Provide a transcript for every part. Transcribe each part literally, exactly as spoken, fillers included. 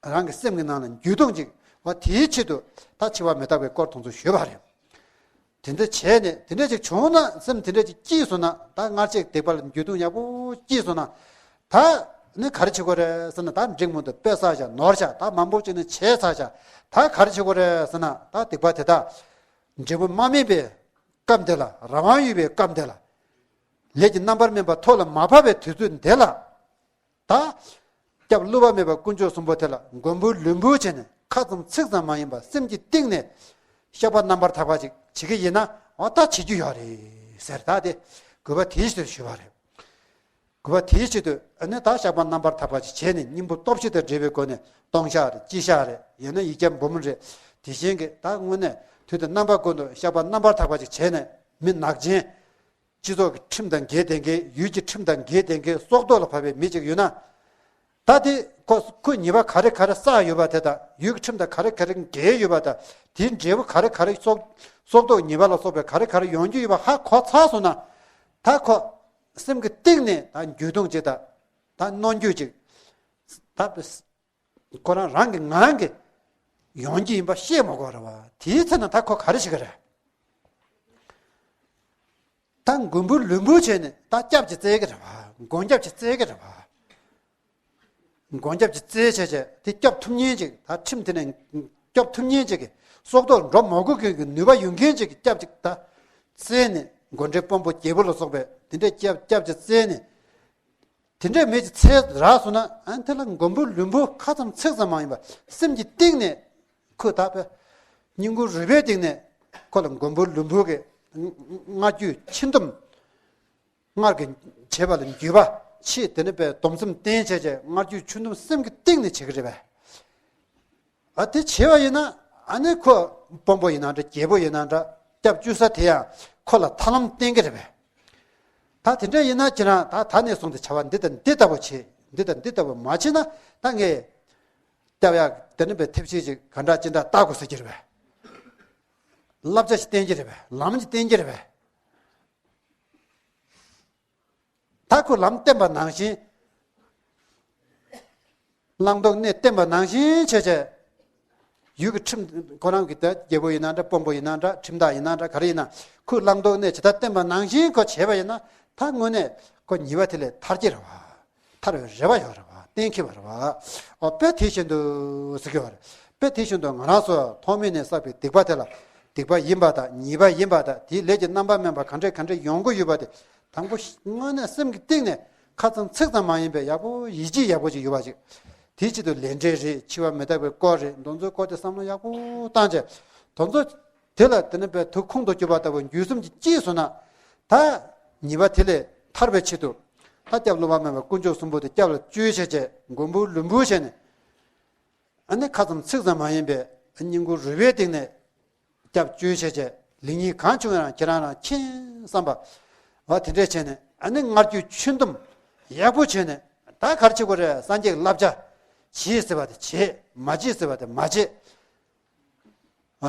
རང་གི་སེམས་ཀྱི་ནང་ལ་འགྱུར་ལྡོག་ཅིག་བ་དེའི་ཆེད་དུ་ད་འཆི་བ་མི་རྟག་པའི་སྐོར་དེ་ཚོ་ཞུས་པ་རེད། དེ་འདྲ་བྱས་ནས་དེ་འདྲ་ཅིག་བྱུང་ན་སེམས་དེ་འདྲ་ཅིག་སྐྱིད་སོང་ན་ད་སྔར་ཆད་སྡིག་པ་ལ་འགྱུར་ལྡོག་ཡག་པོ་སྐྱིད་སོང་ན་ད་ནི་ག་རེ་བྱེད་དགོས་རེད་ཟེར་ན། ད་འབྲིང་མོ་དུ་དཔེ་བསགས་བྱ་ནོར་བྱ་ད་མང་པོ་ཅིག་ནི་བྱས་ཚར་བྱ། ད་ག་རེ་བྱེད་དགོས་རེད་ཟེར་ན། ད་སྡིག་པ་དེ་དག་འབྲས་བུ་མ་སྨིན་པའི་སྐབས་འདི་ལ། རང་དབང་ཡོད་པའི་སྐབས་འདི་ལ། ལས་ཀྱི་རྣམ་པར་སྨིན་པ་ཐོག་ལ་མ་བབས་པའི་དུས་ཚོད་འདི་ལ། ད་སྐྱབས་བསླུ་བ་མེད་པ་དཀོན་མཆོག་གསུམ་པོ་དེ་ལ་མགོན་པོ་ལུས་འབུལ་བྱས་ནས་ཁ་ཙམ་ཚིག་ཙམ་མ་ཡིན་པར་སེམས་ཀྱི་གཏིང་ནས་བཤགས་པ་རྣམ་པར་དག་པ་ཅིག་བྱེད་ཀྱི་ཡིན་ན། འོ་ད་བྱེད་རྒྱུ་ཡོད་རེད་ཟེར། ད་དེ་དགོས་པ་དེའི་ཕྱིར་ཞུས་པ་རེད། དགོས་པ་དེའི་ཆེད་དུ་ཨ་ནི་ད་བཤགས་པ་རྣམ་པར་དག་པ་ཅིག་བྱས་ནས་སྙིང་པོ་སྟོབས་བཞི་དང་འབྲེལ་བའི་སྒོ་ནས་ལྟུང་བཤགས་རེད། སྤྱི་བཤགས་རེད། ཡང་ན་ཡིག་བརྒྱ་འབུམ་རེད། དེ་བཞིན་གྱི་ད་དངོས་གནས་དུས་དང་རྣམ་པ་ཀུན་ཏུ་བཤགས་པ་རྣམ་པར་དག་པ་ཅིག་བྱས་ནས། མི་ནག་ཅན། སྤྱི་ཚོགས་ཀྱི་ཁྲིམས་དང་འགལ་བསྡད་མཁན། ཡུལ་གྱི་ཁྲིམས་དང་འགལ་བསྡད་མཁན། སྲོག་ཐོག་ལ་བབས་པའི་མི་ཅིག་ཡོད་ན། ད་དེ་ཁོ་ཁོས་ཉེས་པ་ག་རེ་ག་རེ་བསགས་ཡོད་པ་དེ་དང་། ཡུལ་གྱི་ཁྲིམས་དང་ག་རེ་ག་རེ་འགལ་ཡོད་པ་དང་། དེའི་འབྲས་བུ་ག་རེ་ག་རེ་སྲོག་སྲོག་ཐོག་ཉེས་པ་ལ་སོགས་པའི་ག་རེ་ག་རེ་ཡོང་རྒྱུ་ཡོད་པ་ཧ་གོ་ཚར་སོང་ན། ད་ཁོ་སེམས་ཀྱི་གཏིང་ནས་ད་འགྱོད་གདུང་ཅིག་དང་། ད་གནོང་འགྱོད་ཅིག་ད་ཁོ་རང་རང་གི་ངང་གིས་ཡོང་རྒྱུ་ཡིན་པ་ཤེས་མ་དགོས་རེད་བ། དེའི་ཚེ་ན་ད་ཁོ་ག་རེ་བྱེད་ཀྱི་རེད། ད་མགོན་པོ་ལུས་འབུལ་བྱས་ནས་ད་སྐྱབས་ཅིག་བཙལ་གྱི་རེད་བ། མགོན་སྐྱབས་ཅིག་བཙལ་གྱི་རེད་བ། མགོན་སྐྱབས་ཅིག་བཙལ་བྱས་བྱས་དེ་སྐྱོབ་ཐུབ་མཁན་ཅིག་ད་ཁྲིམས་དེ་ནས་སྐྱོབ་ཐུབ་མཁན་ཅིག་གི་སྲོག་ཐོག་འགྲོ་མ་དགོས་མཁན་གྱི་ནུས་པ་ཡོད་མཁན་ཅིག་གི་སྐྱབས་ཅིག་ད་བཙལ་ནས། མགོན་འདྲེ་དཔོན་པོ་རྒྱལ་པོ་ལ་སོགས་པའི་དེ་འདྲའི་སྐྱབས་སྐྱབས་ཅིག་བཙལ་ནས། དེ་འདྲའི་མི་ཅིག་འཚོལ་རག་སོང་ན། ཨ་ནི་དེ་ལ་མགོན་པོ་ལུས་འབུལ་ཁ་ཙམ་ཚིག་ཙམ་མ་ཡིན་པར་སེམས་ཀྱི་གཏིང་ནས་ཁོས་ད་པའི་སྙིང་ཁུང་རུས་པའི་གཏིང་ནས་ཁོ་ལ་མགོན་པོ་ལུས་འབུལ་གྱི་བསྔགས་བརྗོད་ཆེན་ཏུམ། སྔར་གྱི་བྱས་པ་ལ་འགྱོད་པ་ཆེ། དེ་ནས་པའི་སྡོམ་སེམས་བསྟེན་བྱས་བྱས་བསྔགས་བརྗོད་ཆེན་ཏུམ་སེམས་ཀྱི་གཏིང་ནས་བྱེད་ཀྱི་རེད་པས། ཨ་དེ་བྱས་པ་ཡིན་ན་ཨ་ནི་ཁོ་དཔོན་པོ་ཡིན་ན་འདྲ། རྒྱལ་པོ་ཡིན་ན་འདྲ། སྐྱབས་བཅོལ་ས་དེ་ཡང་ཁོ་ལ་ཐར་ལམ་བསྟན་གྱི་རེད་པས། ད་དེ་འདྲ་ཡིན་ན་ཁྱེད་རང་ད་ད་ནས་བཟུང་སྟེ་བྱ་བ་འདི་དང་འདི་ལྟ་བུ་བྱེད། འདི་དང་འདི་ལྟ་བུ་མ་བྱེད་ན་ད་ངས་སྐྱབས་ཡག་དེ་ནི་པའི་ཐབས་ཤེས་ཅིག་ག་འདྲ་ཅི་འདྲ་བལྟ་དགོས་ཟེར་གྱི་རེད་པས། བསླབ་བྱ་ཞིག་བསྟན་གྱི་རེད་པས། ལམ་ཞིག་བསྟན་གྱི་རེད་པས། ད་ཁོས་ལམ་བསྟན་པ་ནང་བཞིན། བླང་དོར་གནས་བསྟན་པ་ནང་བཞིན་བྱས་བྱས། ཡུལ་གྱི་ཁྲིམས་ཁོ་རང་གི་ད་རྒྱལ་པོ་ཡིན་ན་འདྲ། དཔོན་པོ་ཡིན་ན་འདྲ། ཁྲིམས་བདག་ཡིན་ན་འདྲ། ག་རེ་ཡིན་ན་ཁོས་བླང་དོར་གནས་ཇི་ལྟར་བསྟན་པ་ནང་བཞིན་ཁོ་བྱས་པ་ཡིན་ན། ད་དངོས་གནས་ཁོ་ཉེས་པ་དེ་ལས་ཐར་གྱི་རེད་བ། ཐར་བའི་རེ་བ་ཡོད་རེད་བ། གཏན་འཁེལ་བ་རེད་བ། ཨོ་དཔེ་དེ་བཞིན་དུ་ཟེར་གྱི་ཡོད་རེད། དཔེ་དེ་བཞིན་དུ་ང་རང་ཚོ་ཐོག་མེད་ནས་བསགས་པའི་སྡིག་པ་དེ་ལ་སྡིག་པ་ཡིན་པ་དང་ཉེས་པ་ཡིན་པ་དང་། དེའི་ལས་ཀྱི་རྣམ་པ་དམན་པ་ག་འདྲས་ག་འདྲས་ཡོང་གི་ཡོད་པ་དེ། དང་པོ་དངོས་གནས་སེམས་ཀྱི་གཏིང་ནས་ཁ་ཙམ་ཚིག་ཙམ་མ་ཡིན་པའི་ཡག་པོ་ཡིད་ཆེས་ཡག་པོ་ཅིག་ཡོད་པ་ཅིག་དེའི་ཆེད་དུ་ལས་འབྲས་རེད། འཆི་བ་མི་རྟག་པའི་སྐོར་རེད། དེ་ཚོའི་སྐོར་དེ་བསམ་བློ་ཡག་པོ་བཏང་བྱས། དེ་ཚོ་དེ་ལ་དེ་ནི་པའི་ཐུགས་ཁུངས་སུ་གྱུར་པ་ལྟ་བུ་འགྱོད་སེམས་ཀྱིས་སྐྱེས་སོང་ན། ད་ཉེས་པ་དེ་ལས་ཐར་བའི་ཆེད་དུ། ད་སྐྱབས་བསླུ་བ་མེད་པ་དཀོན་མཆོག་གསུམ་པོ་དེ་སྐྱབས་ལ་བཅོལ་བྱས་བྱས། མགོན་པོ་ལུས་འབུལ་བྱས་ནས། ཨ་ནི་ཁ་ཙམ་ཚིག་ཙམ་མ་ཡིན་པའི་སྙིང་ཁུང་རུས་པའི་གཏིང་ནས་སྐྱབས་བཅོལ་བྱས་བྱས། ལེགས་ཉེས་གང་བྱུང་ཡང་ཁྱེད་རང་རང་མཁྱེན་བསམ་པ། འོ་དེ་འདྲས་བྱས་ནས། ཨ་ནི་བསྔགས་བརྗོད་ཆེན་ཏུམ་ཡག་པོ་བྱས་ནས། ད་ག་རེ་བྱེད་དགོས་རེད། སངས་རྒྱས་ཀྱི་བསླབ་བྱ་བྱེད་ཟེར་བ་དེ་བྱེད། མ་བྱེད་ཟེར་བ་དེ་མ་བྱེད།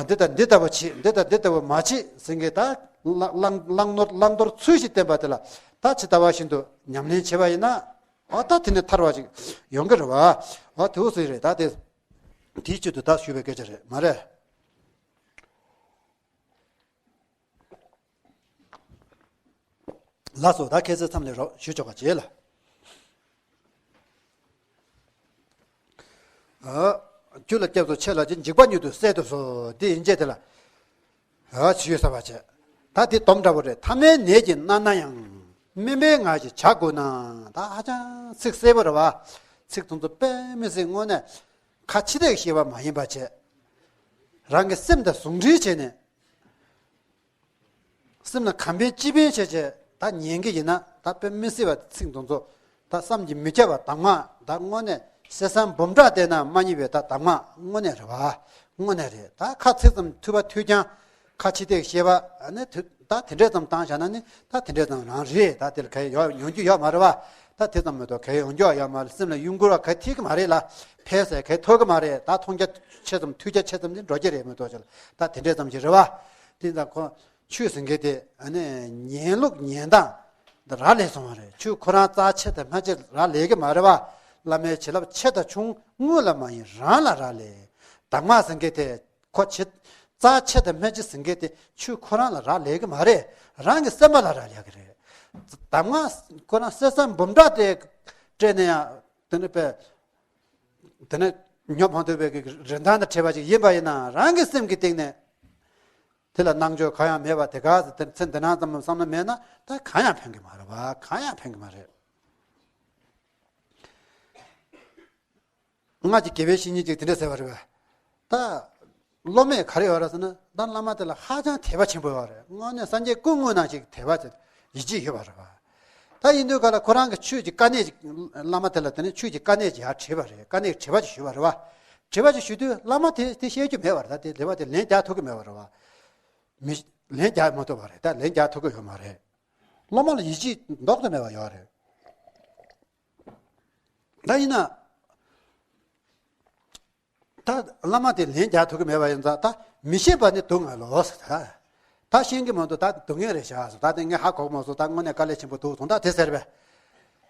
འདི་དང་འདི་ལྟ་བུ་བྱེད། འདི་དང་འདི་ལྟ་བུ་མ་བྱེད་ཟེར་མཁན། ད་བླང་བླང་བླང་དོར་བླང་དོར་ཚུལ་བཞིན་བསྟན་པ་དེ་ལ་ད་ཇི་ལྟ་བ་བཞིན་དུ་ཉམས་ལེན་བྱས་པ་ཡིན་ན། འོ་ད་དེ་ནས་ཐར་བ་ཞིག་ཡོང་གི་རེད་བ། འོ་དེ་འོ་ཟེར་རེད། ད་དེ་དེའི་ཆེད་དུ་ད་ཞུས་པའི་སྐད་ཆ་རེད་མ་རེད། ལགས་སོ། ད་ཁ་སང་མཚམས་ལས་རོགས་ཞུ་ཆོག་ག་བྱེད་ལ། ཨ། རྒྱུ་ལ་སྐྱབས་སུ་མཆི་ལ་ཅི། འཇིགས་པ་མྱུར་དུ་སེལ་དུ་གསོལ། འདི་ཡིན་བྱས་དེ་ལ། ཨ་ཞུས་ས་བ་བྱས། ད་འདི་སྡོམ་འདྲ་བོ་རེད། ཐ་མལ་ནད་ཀྱིས་མནར་ན་ཡང་། སྨན་པའི་ངག་ཅིག་བྱ་དགོས་ན། ད་ཧ་ཅང་ཚིག་གསལ་པོ་རེད་བ། ཚིག་དེ་ཚོ་དཔེ་མི་སྲིད་དངོས་གནས་ཁ་ཕྱི་ཐག་བཤད་པ་མ་ཡིན་པ་བྱས། རང་གི་སེམས་དང་ཟུང་འབྲེལ་བྱས་ནས། སེམས་ལ་གང་ཕན་ཅི་ཕན་བྱས་བྱས་ད་ཉན་གྱི་ཡིན་ན། ད་དཔེ་མི་སྲིད་པ་ཚིག་དེ་ཚོ་ད་བསམ་གྱིས་མི་ཁྱབ་པ་གདམས་ངག་ད་དངོས་གནས་གསེར་སྲང་འབུམ་ཕྲག་བལྟས་ན་མ་རྙེད་པའི་ད་གདམས་ངག་དངོས་གནས་རེད་བ། དངོས་གནས་རེད། ད་ཁ་ཚིག་ཙམ་ཐོས་པ་ཐོས་ཀྱང་ཁ་ཕྱི་ཐག་བཤད་པ་ཨ་ནི་ད་དེ་འདྲས་ཙམ་བཏང་བཞག་ན་ནི་ད་དེ་འདྲས་ཙམ་རང་རེད། ད་དེ་ལ་ག་ཡོང་ཡོང་རྒྱུ་ཡོད་མ་རེད་བ། ད་དེ་ཙམ་མ་གཏོགས་ག་ཡོང་རྒྱུ་ཡོད་མ་རེད། སེམས་ལ་གཡོ་འགུལ་བ་ག་ཐེབས་ཀྱི་མ་རེད་ལ། ཕན་ཟེར་ག་ཐོགས་ཀྱི་མ་རེད། ད་མཐོང་རྒྱ་ཆེ་ཙམ་ཐོས་རྒྱ་ཆེ་ཙམ་ནི་འགྲོ་གི་རེད་མ་གཏོགས་ཅི་ལ། ད་དེ་འདྲས་ཙམ་ཞིག་རེད་བ། དེ་ད་ཁོ། ཆོས་ཟེར་མཁན་དེ་ཨ་ནི་ཉན་ལུགས་ཉན་སྟངས་འདི་རག་ལས་སོང་བ་རེད། ཆོས་ཁོ་རང་རྩ་ཆེ་དང་སྨྲ་ཆེ་རག་ལས་ཀྱི་མ་རེད་བ། བླ་མའི་བྱིན་རླབས་ཆེ་དང་ཆུང་དངོས་ལ་མ་ཡིན་རང་ལ་རག་ལས། གདམས་ངག་ཟེར་མཁན་དེ་ཁོ་ཆེ། རྩ་ཆེ་དང་སྨད་ཆེ་ཟེར་མཁན་དེ་ཆོས་ཁོ་རང་ལ་རག་ལས་ཀྱི་མ་རེད། རང་གི་སེམས་པ་ལ་རག་ལས་ཀྱི་རེད། གདམས་ངག་ཁོ་རང་གསེར་སྲང་འབུམ་ཕྲག་དེ་སྤྲད་ན་ཡང་དེ་ནི་པས། དེ་ནི་ཉོ་མ་ཐུབ་པའི་གི་རིན་ཐང་དང་བྲལ་བ་ཅིག་ཡིན་པ་ཡིན་ན་རང་གི་སེམས་ཀྱི་སྟེང་ནས་དེ་ལ་སྣང་ཕྱོགས་གང་ཡང་མེད་པ་དེ་ག་ཚེ་དེ་ཚེ་འདི་ནང་ཙམ་བསམ་བློ་མེད་ན་ད་གང་ཡང་ཕན་གི་མ་རེད་བ། གང་ཡང་ཕན་གི་མ་རེད། སྔར་གྱི་དགེ་བའི་བཤེས་གཉེན་ཅིག་དེ་འདྲ་ཟེར་བ་རེད་བ། ད་སློབ་མས་ག་རེ་ཡོད་རེད་ཟེར་ན་ད་བླ་མ་དེ་ལ་ཧ་ཅང་དད་པ་ཆེན་པོ་ཡོད་རེད། དངོས་གནས་སངས་རྒྱས་སྐུ་དངོས་ནང་བཞིན་དད་པ་ཡིད་ཆེས་ཡོད་པ་རེད་བ། ད་ཡིན་དུས་ག་ལ་ཁོ་རང་གི་ཆོས་ཀྱི་དཀའ་གནད་ཅིག་བླ་མ་དེ་ལ་དེ་ནས་ཆོས་ཀྱི་དཀའ་གནད་ཅིག་ཡར་དྲིས་པ་རེད། དཀའ་གནད་དྲི་བ་ཅིག་ཞུས་པ་རེད་བ། དྲི་བ་ཅིག་ཞུ་དུས་བླ་མ་དེ་དེ་བཤད་རྒྱུ་མེད་པ་རེད། ད་དེ་དྲི་བ་དེ་ལན་རྒྱག་ཐུབ་ཀྱི་མེད་པ་རེད་བ། མི་ལན་རྒྱག་མ་ཐུབ་པ་རེད། ད་ལན་རྒྱག་ཐུབ་ཀྱི་ཡོད་མ་རེད། སློབ་མ་ལ་ཡིད་ཆེས་ལྡོག་ཏུ་མེད་པ་ཡོད་རེད། ད་ཡིན་ན། ད་བླ་མ་དེ་ལན་རྒྱག་ཐུབ་ཀྱི་མེད་པ་ཡིན་ཙང་ད་མི་ཤེས་པ་ནི་སྡུག་བསྔལ་ལོ་ཟེར། ད་ད་ཤེས་ཀྱི་མ་འདུག་ད་སྡུག་བསྔལ་རེད་བཞག་ཟེར། ད་དེ་ངས་ཧ་གོ་གི་མ་སོང་། ད་དངོས་གནས་དཀའ་ལས་ཆེན་པོ་འདུག་དོན་དག་དེ་ཟེར་བས།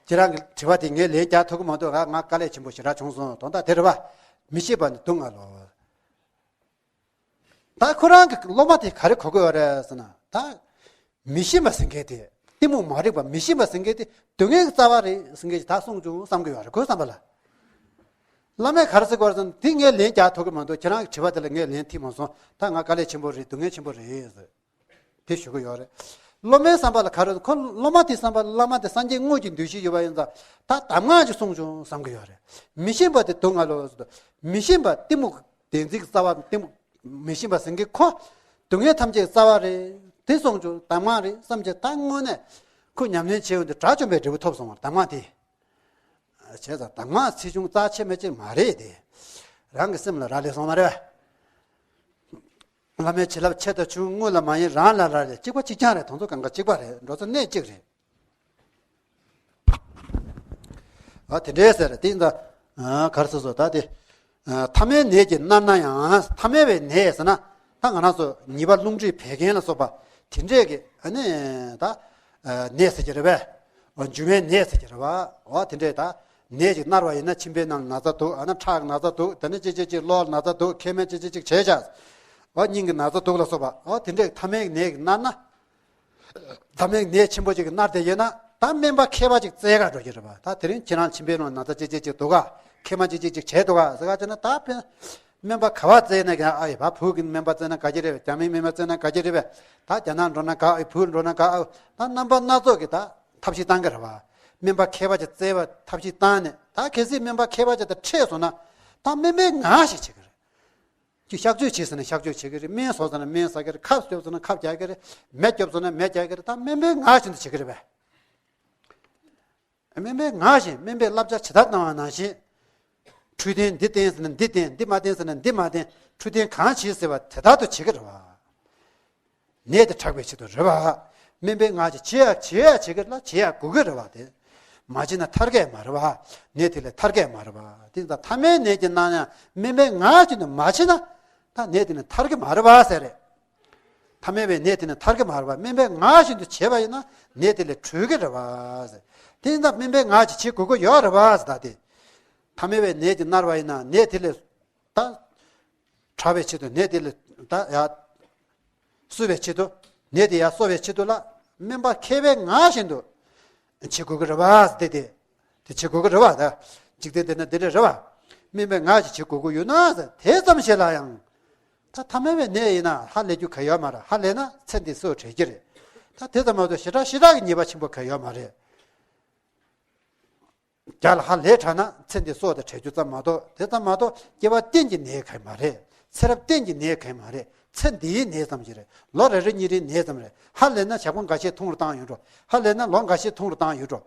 ཁྱེད་རང་གི་དྲི་བ་དེ་ངས་ལན་རྒྱག་ཐུབ་ཀྱི་མ་འདུག་ང་དཀའ་ལས་ཆེན་པོ་ཞེ་དྲག་བྱུང་སོང་། དོན་དག་དེ་རེད་བ། མི་ཤེས་པ་ནི་སྡུག་བསྔལ་ལོ། ད་ཁོ་རང་གི་སློབ་མ་དེ་ག་རེ་གོ་གི་ཡོད་རེད་ཟེར་ན། ད་མི་ཤེས་པ་ཟེར་མཁན་དེ་གཏི་མུག་མ་རིག་པ་མི་ཤེས་པ་ཟེར་མཁན་དེ་སྡུག་བསྔལ་གྱི་རྩ་བ་རེད་ཟེར་མཁན་ཅིག་ད་གསུངས་བྱུང་བསམ་གི་ཡོད་རེད། ཁོའི་བསམ་པ་ལ། བླ་མས་ག་རེ་ཟེར་གི་ཡོད་རེད་ཟེར་ན། དེ་ངས་ལན་རྒྱག་ཐུབ་ཀྱི་མ་འདུག་ཁྱེད་རང་གི་དྲི་བ་དེ་ལ་ངས་ལན་ཐིག་མ་སོང་། ད་ང་དཀའ་ལས་ཆེན་པོ་རེད། སྡུག་བསྔལ་ཆེན་པོ་རེད་ཟེར། དེ་ཞུ་གི་ཡོད་རེད། སློབ་མའི་བསམ་པ་ལ་ག་རེ། ཁོ་སློབ་མ་དེའི་བསམ་པ་ལ་བླ་མ་དེ་སངས་རྒྱས་དངོས་ཀྱི་འདུ་ཤེས་ཡོད་པ་ཡིན་ཙང་ད་གདམས་ངག་ཅིག་གསུངས་བྱུང་བསམ་གི་ཡོད་རེད། མི་ཤེས་པ་དེ་སྡུག་བསྔལ་ལོ་ཟེར་དུས། མི་ཤེས་པ་གཏི་མུག་བདེན་འཛིན་གྱི་རྩ་བ། གཏི་མུག་མི་ཤེས་པ་ཟེར་མཁན་ཁོ་སྡུག་བསྔལ་ཐམས་ཅད་ཀྱི་རྩ་བ་རེད། དེ་གསུངས་བྱུང་། གདམས་ངག་རེད་བསམ་བྱས་ད་དངོས་གནས་ཁོ་ཉམས་ལེན་བྱས་ཡོང་དུས་དགྲ་བཅོམ་པའི་འབྲས་བུ་ཐོབ་སོང་བ། གདམས་ངག་དེ། བྱས་ཙང་གདམས་ངག་ཆེ་ཆུང་རྩ་ཆེ་མི་ཆེ་མ་རེད་དེ། རང་གི་སེམས་ལ་རག་ལས་སོང་མ་རེད། བླ་མའི་བྱིན་རླབས་ཆེ་དང་ཆུང་དངོས་ལ་མ་ཡིན་རང་ལ་རག་ལས། གཅིག་པ་གཅིག་རྐྱང་རེད། དོན་ཚོ་གང་ག་གཅིག་པ་རེད། འགྲོ་ས་གནས་གཅིག་རེད། ཨ་དེ་འདྲའི་ཟེར་དེ་ཡིན་ད། ཨ་ག་རེ་ཟེར་སོང་ད་དེ། ཨ་ཐ་མལ་ནད་ཀྱིས་མནར་ན་ཡང་། ཐ་མལ་པའི་ནད་ཟེར་ན། ད་ང་རང་ཚོ་ཉེས་པ་རླུང་མཁྲིས་བད་ཀན་ལ་སོགས་པ་དེ་འདྲས་ཀྱི་ཨ་ནི་ད། ཨ་ནད་ཟེར་གྱི་རེད་པས། འོ་རྒྱུ་མའི་ནད་ཟེར་གྱི་རེད་པ། འོ་དེ་འདྲས་ད། ནད་ཅིག་མནར་བ་ཡིན་ན་མཆིན་པའི་ནང་ན་ཚ་འདུག་ཨ་ན་ཁྲག་ན་ཚ་འདུག་དེ་ནས་ཅི་ཅི་ཅི་གློ་ན་ཚ་འདུག་མཁལ་མའི་ཅི་ཅི་ཅིག་བྱས་བྱས། འོ་སྙིང་གི་ན་ཚ་འདུག་ལ་སོགས་པ། འོ་དེ་འདྲས་ཐ་མལ་གྱི་ནད་ཀྱིས་མནར་ན། ཐ་མལ་གྱི་ནད་ཆེན་པོ་ཅིག་གིས་མནར་བསྡད་ཡོད་ན་ད་སྨན་པ་མཁས་པ་ཅིག་བཙལ་ག་འགྲོ་གི་རེད་པ། ད་དེ་རིང་ཁྱེད་རང་མཆིན་པའི་ནང་ན་ཚ་ཅི་ཅི་ཅིག་འདུག་ག་མཁལ་མ་ཅི་ཅི་ཅིག་བྱས་འདུག་ག་ཟེར་ག་བྱས་ན། ད་དཔེ་སྨན་པ་ག་པར་བཙལ་ན་ཀྱང་ཨ་ཡེ་བ། བོད་ཀྱི་སྨན་པ་བཙལ་ན་དགའ་གི་རེད་པས། རྒྱ་མིའི་སྨན་པ་བཙལ་ན་དགའ་གི་རེད་པས། ད་རྒྱ་ནག་འགྲོ་ན་དགའ་ཨེ། བོད་འགྲོ་ན་དགའ་ཨེ། ད་རྣམ་པ་སྣ་ཚོགས་ཀྱི་ད་ཐབས་ཤེས་བཏང་གི་རེད་པ། སྨན་པ་མཁས་པ་ཅིག་བཙལ་བའི་ཐབས་ཤེས་བཏང་ནས། ད་གལ་སྲིད་སྨན་པ་མཁས་པ་ཅིག་དང་འཕྲད་སོང་ན་ད་སྨན་པའི་ངག་ཞིག་བྱེད་ཀྱི་རེད། ཀྱི་གཤག་བཅོས་བྱེད་ཟེར་ན་གཤག་བཅོས་བྱེད་ཀྱི་རེད། སྨན་ཟ་ཟེར་ན་སྨན་ཟ་གི་རེད། ཁབ་སྐྱོབ་ཟེར་ན་ཁབ་རྒྱག་གི་རེད། མེ་སྐྱོབ་ཟེར་ན་མེ་རྒྱག་གི་རེད། ད་སྨན་པའི་ངག་བཞིན་དུ་བྱེད་ཀྱི་རེད་པས། སྨན་པའི་ངག་བཞིན། སྨན་པས་བསླབ་བྱ་ཇི་ལྟར་གནང་བ་ནང་བཞིན། འཕྲོད་བསྟེན་འདི་བསྟེན་ཟེར་ན་འདི་བསྟེན། འདི་མ་བསྟེན་ཟེར་ན་འདི་མ་བསྟེན། འཕྲོད་བསྟེན་གང་བྱེད་ཟེར་བ་དེ་ལྟར་དུ་བྱེད་ཀྱི་རེད་པ། ནད་དེ་དྲག་པའི་ཆེད་དུ་རེད་པ། སྨན་པའི་ངག་གིས་བྱེད་ཡ་བྱེད་ཡ་བྱེད་ཀྱི་ལ་བྱེད་ཡ་དགོས་ཀྱི་རེད་པ། དེ་མ་བྱེད་ན་ཐར་གྱི་མ་རེད་པ། ནད་དེ་ལས་ཐར་གྱི་མ་རེད་པ། དེ་ཙང་ཐ་མལ་ནད་ཀྱིས་མནར་ན་ཡང་སྨན་པའི་ངག་བཞིན་དུ་མ་བྱེད་ན་ད་ནད་དེ་ནི་ཐར་གྱི་མ་རེད་པ་ཟེར་རེད། ཐ་མལ་པའི་ནད་དེ་ནི་ཐར་གྱི་མ་རེད་པ། སྨན་པའི་ངག་བཞིན་དུ་བྱས་པ་ཡིན་ན་ནད་དེ་ལས་གྲོལ་གྱི་རེད་པ་ཟེར། དེ་ཙང་སྨན་པའི་ངག་གིས་བྱེད་དགོས་ཀྱི་ཡོད་རེད་པ་ཟེར། ད་དེ་ཐ་མལ་པའི་ནད་ཀྱིས་མནར་བ་ཡིན་ན་ནད་དེ་ལས་ད། དྲག་པའི་ཆེད་དུ་ནད་དེ་ལས་ད་ཡར་གསོ་བའི་ཆེད་དུ། ནད་དེ་ཡར་གསོ་བའི་ཆེད་དུ་ལ་སྨན་པ་མཁས་པའི་ངག་བཞིན་དུ་བྱེད་དགོས་ཀྱི་རེད་པ་ཟེར། དེ་དེ་དེ་བྱེད་དགོས་ཀྱི་རེད་པ། ད་འཇིག་རྟེན་འདི་ན་འདི་འདྲ་རེད་པ། སྨན་པའི་ངག་གིས་བྱེད་དགོས་ཀྱི་ཡོད་ན་ཟེར། དེ་ཙམ་ཞིག་ལ་ཡང་ད་ཐ་མལ་པའི་ནད་ཡིན་ན་ཧ་ལས་རྒྱུ་ག་ཡོད་མ་རེད། ཧ་ལས་ན་ཚེ་འདི་སྲོག་བྲལ་གྱི་རེད། ད་དེ་ཙམ་མ་གཏོགས་ཞེ་དྲག་ཞེ་དྲག་གི་ཉེས་པ་ཆེན་པོ་ག་ཡོད་མ་རེད། རྒྱ་ལ་ཧ་ལས་དྲགས་ན་ཚེ་འདི་སྲོག་དང་བྲལ་རྒྱུ་ཙམ་མ་གཏོགས། དེ་ཙམ་མ་གཏོགས་སྐྱེ་བ་གཏན་གྱི་ནད་གང་ཡང་མ་རེད། ཚེ་རབས་གཏན་གྱི་ནད་གང་ཡང་མ་རེད། ཚེ་འདིའི་ནད་ཙམ་ཞིག་རེད། ལོ་རེ་རེ་གཉིས་རེའི་ནད་ཙམ་རེད། ཧ་ལས་ན་ཞག་པོ་འགའ་ཤས་ཐུང་རུ་བཏང་ཡོད་འགྲོ། ཧ་ལས་ན་ལོ་འགའ་ཤས་ཐུང་རུ་བཏང་ཡོད་འགྲོ།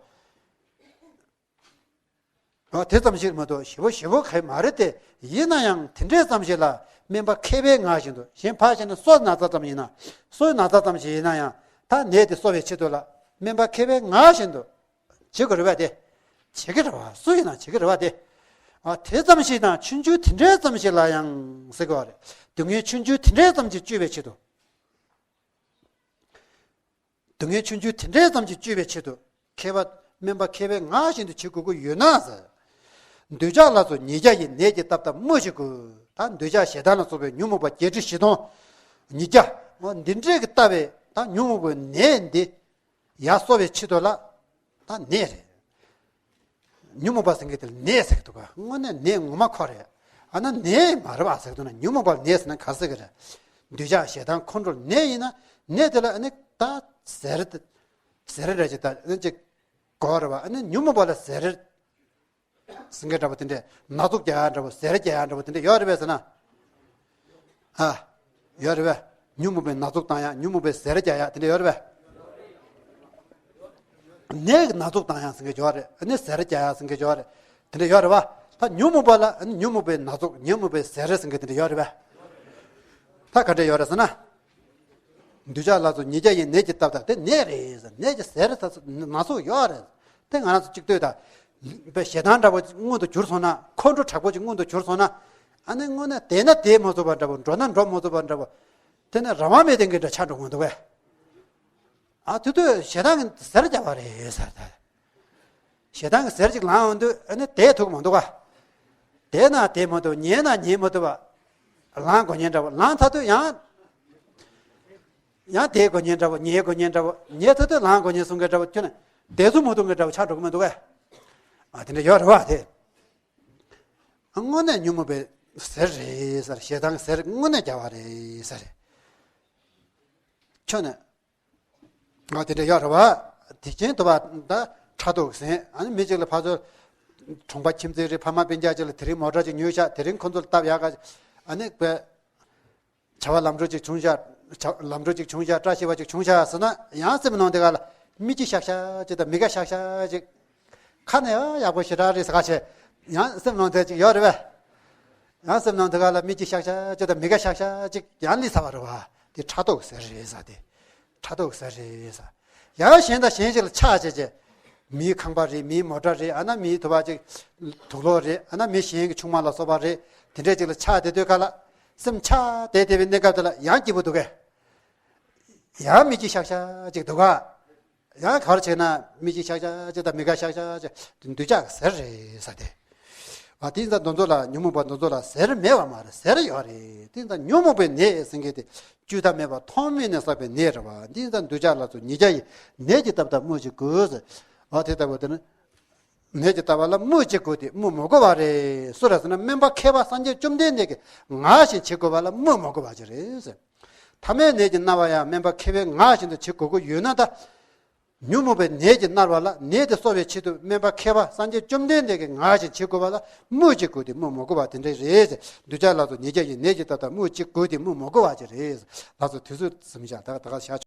འོ་དེ་ཙམ་ཞིག་མ་གཏོགས་ཞེ་པོ་ཞེ་པོ་གང་ཡང་མ་རེད་དེ། ཡིན་ན་ཡང་དེ་འདྲའི་ཙམ་ཞིག་ལ་སྨན་པ་མཁས་པའི་ངག་བཞིན་དུ། གཞན་ཕར་བཤད་ན་སོ་ན་ཚ་ཙམ་ཡིན་ན། སོའི་ན་ཚ་ཙམ་ཞིག་ཡིན་ན་ཡང་ད་ནད་དེ་གསོ་བའི་ཆེད་དུ་ལ་སྨན་པ་མཁས་པའི་ངག་བཞིན་དུ། བྱེད་དགོས་རེད་པ་དེ། བྱེད་ཀྱི་རེད་པ། སུ་ཡིན་ན་བྱེད་ཀྱི་རེད་པ་དེ། ཨ་དེ་ཙམ་ཞིག་དང་ཆུང་ཆུང་དེ་འདྲའི་ཙམ་ཞིག་ལ་ཡང་ཟེར་གྱི་རེད། སྡུག་བསྔལ་ཆུང་ཆུང་དེ་འདྲའི་ཙམ་ཞིག་བཅོས་པའི་ཆེད་དུ། སྡུག་བསྔལ་ཆུང་ཆུང་དེ་འདྲའི་ཙམ་ཞིག་བཅོས་པའི་ཆེད་དུ། མཁས་པ་སྨན་པ་མཁས་པའི་ངག་བཞིན་དུ་བྱེད་དགོས་ཀྱི་ཡོད་ན་ཟེར། འདོད་ཆགས་ལ་སོགས་ཉིས་བརྒྱ་ཡི། ནད་ཀྱིས་བཏབ་ལྟ་སྨོས་ཅི་དགོས། ད་འདོད་ཆགས་ཞེ་སྡང་ལ་སོགས་པའི་ཉོན་མོངས་པ་བརྒྱད་ཁྲི་བཞི་སྟོང་ཉིས་བརྒྱ། འོ་འདི་འདྲས་ཀྱིས་བཏབ་པའི་ད་ཉོན་མོངས་པའི་ནད་འདི་ཡར་གསོ་བའི་ཆེད་དུ་ལ་ད་ནད་རེད། ཉོན་མོངས་པ་ཟེར་མཁན་དེ་ལ་ནད་ཟེར་གི་འདུག་ག་དངོས་གནས་ནད་ངོ་མ་ཁོ་རེད། ཨ་ན་ནད་མ་རེད་པ་ཟེར་གི་འདུག་ན། ཉོན་མོངས་པ་ལ་ནད་ཟེར་ན་ག་ཟེར་གི་རེད། འདོད་ཆགས་ཞེ་སྡང་ཁོང་ཁྲོ་ནད་ཡིན་ན་ནད་དེ་ལ་ཨ་ནི་ད་ཟེར་ཟེར་རེད་ཅིག་ད་ཨ་ནི་ཅིག་གོ་རེད་པ། ཨ་ནི་ཉོན་མོངས་པ་ལ་ཟེར་ཟེར་མཁན་འདྲ་པོ་དེ་འདྲས་ན་ཟུག་རྒྱག་ཡ་འདྲ་པོ་ཟེར་རྒྱག་ཡ་འདྲ་པོ་དེ་འདྲས་ཡོད་རེད་པས་ཟེར་ན། ཨ། ཡོད་རེད་པས། ཉོན་མོངས་པའི་ན་ཟུག་བཏང་ཡ། ཉོན་མོངས་པའི་ཟེར་རྒྱག་ཡ་དེ་འདྲས་ཡོད་རེད་པས། ནད་ཀྱི་ན་ཟུག་བཏང་ཡ་ཟེར་མཁན་ཡོད་རེད། ཨ་ནི་ཟེར་རྒྱག་ཡ་ཟེར་མཁན་ཡོད་རེད། དེ་འདྲས་ཡོད་རེད་པ། ད་ཉོན་མོངས་པ་ལ་ཨ་ནི་ཉོན་མོངས་པའི་ན་ཟུག་ཉོན་མོངས་པའི་ཟེར་ཟེར་མཁན་དེ་འདྲས་ཡོད་རེད་པས། ད་ག་འདྲས་ཡོད་རེད་ཟེར་ན། འདོད་ཆགས་ལ་སོགས་ཉིས་བརྒྱ་ཡི། ནད་ཀྱིས་བཏབ་ལྟ་དེ་ནད་རེད་ཟེར། ནད་ཀྱི་ཟེར་ད་ན་ཟུག་ཡོད་རེད། དེ་ང་རང་ཚོ་གཅིག་ལྟོས་དང་། དཔེ་ཞེ་སྡང་འདྲ་པོ་མངོན་དུ་གྱུར་སོང་ན། ཁོང་ཁྲོ་དྲག་པོ་ཅིག་མངོན་དུ་གྱུར་སོང་ན། ཨ་ནི་དངོས་གནས་བསྡད་ན་བསྡད་མ་ཐུབ་པ་འདྲ་པོ། འགྲོ་ན་འགྲོ་མ་ཐུབ་པ་འདྲ་པོ། དེ་ནས་རང་དབང་མེད་མཁན་འདྲ་ཆགས་འགྲོ་གི་འདུག་གས། ཨ་དེ་དུས་ཞེ་སྡང་གིས་ཟེར་བརྒྱབ་པ་རེད་ཟེར་ད། ཞེ་སྡང་གིས་ཟེར་ཅིག་ལངས་ཡོང་དུས་ཨ་ནི་བསྡད་ཐུབ་ཀྱི་མི་འདུག་ག་བསྡད་ན་བསྡད་མ་ཐུབ། ཉལ་ན་ཉལ་མ་ཐུབ་པ། ལངས་དགོས་མཁན་འདྲ་པོ། ལངས་ཚར་དུས་ཡང་། ཡང་བསྡད་དགོས་མཁན་འདྲ་པོ། ཉལ་དགོས་མཁན་འདྲ་པོ། ཉལ་ཚར་དུས་ལངས་དགོས་མཁན་གསུང་མཁན་འདྲ་པོ། ཁྱོད་ནི་བསྡད་ཚུགས་མ་ཐུབ་མཁན་འདྲ་པོ་ཆགས་འགྲོ་གི་མི་འདུག་གས། ཨ་དེ་འདྲ་ཡོད་རེད་པ་དེ། ཨ་དངོས་གནས་ཉོན་མོངས་པའི་ཟེར་རེད་ཟེར། ཞེ་སྡང་གི་ཟེར་དངོས་གནས་རྒྱག་པ་རེད་ཟེར། ཁྱོད་ནི། ང་དེ་འདྲ་ཡོད་རེད་པ། དེ་བཞིན་དུ་བ་ད་ཕྲག་དོག་ཟེར། ཨ་ནི་མི་གཅིག་ལ་ཕར་ཚུར། གྲོང་པ་ཁྱིམ་མཚེས་རེད། ཕ་མ་སྤུན་ཀྱག་གཅིག་ལ་དེ་རིང་མོ་ཊ་ཅིག་ཉོས་ཤག་དེ་རིང་ཁོ་ཚོ་ལ་བཏབ་ཡག་ག་ཨ་ནི་བས། བྱ་བ་ལམ་འགྲོ་ཅིག་བྱུང་ཤག་བྱ་ལམ་འགྲོ་ཅིག་བྱུང་ཤག་བཀྲ་ཤིས་པ་ཅིག་བྱུང་ཤག་ཟེར་ན། ཡང་སེམས་ནང་དེ་ག་ལ་མི་གཅིག་ཤག་ཤག་ཅིག་དང་མི་འགའ་ཤག་ཤག་ཅིག་ཁ་ནས་ཡང་ཡག་པོ་ཞེ་དྲག་རེད་ཟེར་ག་བྱས། ཡང་སེམས་ནང་དེ་ཅིག་ཡོད་རེད་པས། ཡང་སེམས་ནང་དེ་ག་ལ་མི་གཅིག་ཤག་ཤག་ཅིག་དང་མི་འགའ་ཤག་ཤག་ཅིག་ཡང་སླེབས་ཚར་བ་རེད་པ། དེ་ཕྲག་དོག་ཟེར་རེད་ཟེར། དེ་ཕྲག་དོག་ཟེར་རེད་ཟེར། ཡང་གཞན་དང་གཞན་ཞིག་ལ་ཆགས་བྱས་བྱས། མིའི་ཁང་པ་རེད། མིའི་མོ་ཊ་རེད། ཨ་ན་མིའི་དུ་བ་ཅིག་དུག་ལོག་རེད། ཨ་ན་མི་གཞན་གྱི་ཆུང་མ་ལ་སོགས་པ་རེད། དེ་འདྲས་ཅིག་ལ་ཆགས་བསྡད་དུས་ག་ལ་སེམས་ཆགས་བསྡད་བསྡད་པའི་གནས་སྐབས་དེ་ལ་ཡང་སྐྱིད་པོ་འདུག་གས། ཡང་མི་གཅིག་ཤག་ཤག་ཅིག་འདུག་ག་ཡང་ག་རེ་བྱས་ན་མི་གཅིག་ཤག་ཤག་ཅིག་དང་མི་འགའ་ཤག་ཤག་ཅིག་འདོད་ཆགས་ཟེར་རེད་ཟེར། དེ་ཨ་དེ་ཙམ་འདི་ཚོ་ལ། ཉོན་མོངས་པ་འདི་ཚོ་ལ་ཟེར་མེད་པ་མ་རེད། ཟེར་ཡོད་རེད། དེ་ཙམ་ཉོན་མོངས་པའི་ནད་ཟེར་མཁན་དེ་བཅོས་ཐབས་མེད་པ་ཐོག་མེད་ནས་བསགས་པའི་ནད་རེད་པ། དེ་ཙམ་འདོད་ཆགས་ལ་སོགས་ཉིས་བརྒྱ་ཡི། ནད་ཀྱིས་བཏབ་ལྟ་སྨོས་ཅི་དགོས་ཟེར། ཨ་དེ་ལྟ་བུ་དེ་ནི། ནད་ཀྱིས་བཏབ་པ་ལ་སྨོས་ཅི་དགོས་ཏེ་སྨོས་མི་དགོས་པ་རེད། སུ་རེད་ཟེར་ན། སྨན་པ་མཁས་པ་སངས་རྒྱས་བཅོམ་ལྡན་འདས་ཀྱིས་ངར་ཞིང་བྱེད་དགོས་པ་ལ་སྨོས་མི་དགོས་པ་ཅིག་རེད་ཟེར། ཐ་མལ་ནད་ཀྱིས་མནར་བ་ཡང་སྨན་པ་མཁས་པས་ངར་བཞིན་དུ་བྱེད་དགོས་ཀྱི་ཡོད་ན། ད་ཉོན་མོངས་པའི་ནད་ཀྱིས་མནར་བ་ལ་ནད་དེ་གསོ་བའི་ཆེད་དུ་སྨན་པ་མཁས་པ་སངས་རྒྱས་བཅོམ་ལྡན་འདས་ཀྱིས་ངར་ཞིང་བྱེད་དགོས་པ་ལ་སྨོས་ཅི་དགོས་ཏེ་སྨོས་མི་དགོས་པ་དེ་འདྲ་རེད། འདོད་ཆགས་ལ་སོགས་ཉིས་བརྒྱ་ཡི། ནད་ཀྱིས་བཏབ་ལྟ་སྨོས་ཅི་དགོས་ཏེ་སྨོས་མི་དགོས་པ་ཅིག་རེད། ལགས་སོ། དུས་ཚོད་ཟིན་བཞག་ད་ད་ག་བཞག་